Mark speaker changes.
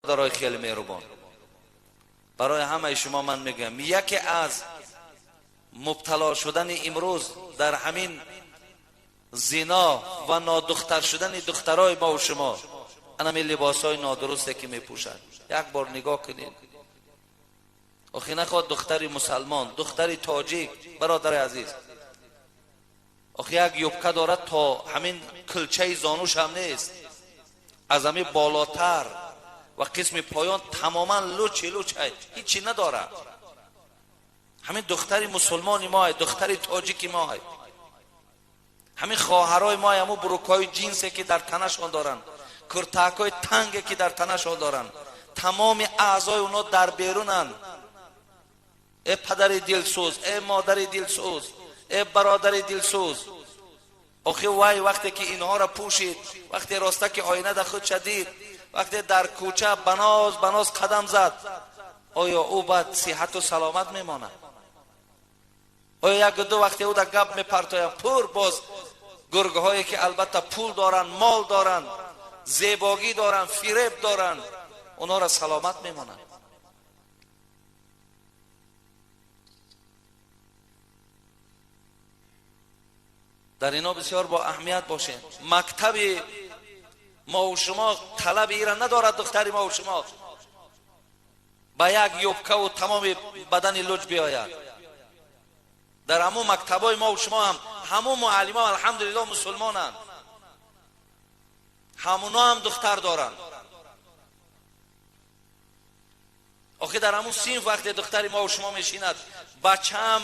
Speaker 1: Бародарои хеле меҳрубон, барои ҳамаи шумо ман мегӯям, яке аз мубтало шудани имрӯз дар ҳамин зино ва нодухтар шудани духтарои мо ва шумо ана ҳамин либосҳои нодурусте ки мепӯшанд. Як бор нигоҳ кунед. Охи нахоҳад духтари мусалмон, духтари тоҷик, бародари азиз, охи як юбка дорад то ҳамин кулчаи зонуш ҳам нест, аз ҳамин болотар ва қисми поён тамоман лучи луч, ҳичи надорад. Ҳамин духтари мусулмони мо, духтари тоҷики мо, ҳамин хоҳарои мо, ҳамун брюкҳои ҷинсе ки дар танашон доранд, куртакҳои танге ки дар танашон доранд, тамоми аъзои онҳо дар берунанд. Э падари дилсӯз, э модари дилсӯз, э бародари дилсӯз, охи вай вақте ки инҳоро пӯшид, вақте роста ки оина дар худша дид, вақте дар кӯча баноз баноз қадам зад, оё ӯ баъд сиҳату саломат мемонад? Оё як ду вақте ӯ дар гап мепартоянд, пур боз гургҳое ки албатта пул доранд, мол доранд, зебогӣ доранд, фиреб доранд, онҳоро саломат мемонанд? Дар ино бисёр бо аҳамият бошед. Мактаби мо ва шумо талаби ира надорад. Духтари мо ва шумо ба як юбкаву тамоми бадани луҷ биёяд. Дар ҳамун мактабҳои мо ва шумо ҳам ҳамун муаллимо алҳамдулилло мусулмонанд, ҳамуно ҳам духтар доранд. Охи дар ҳамун синф вақте духтари мо ва шумо мешинад, бачаам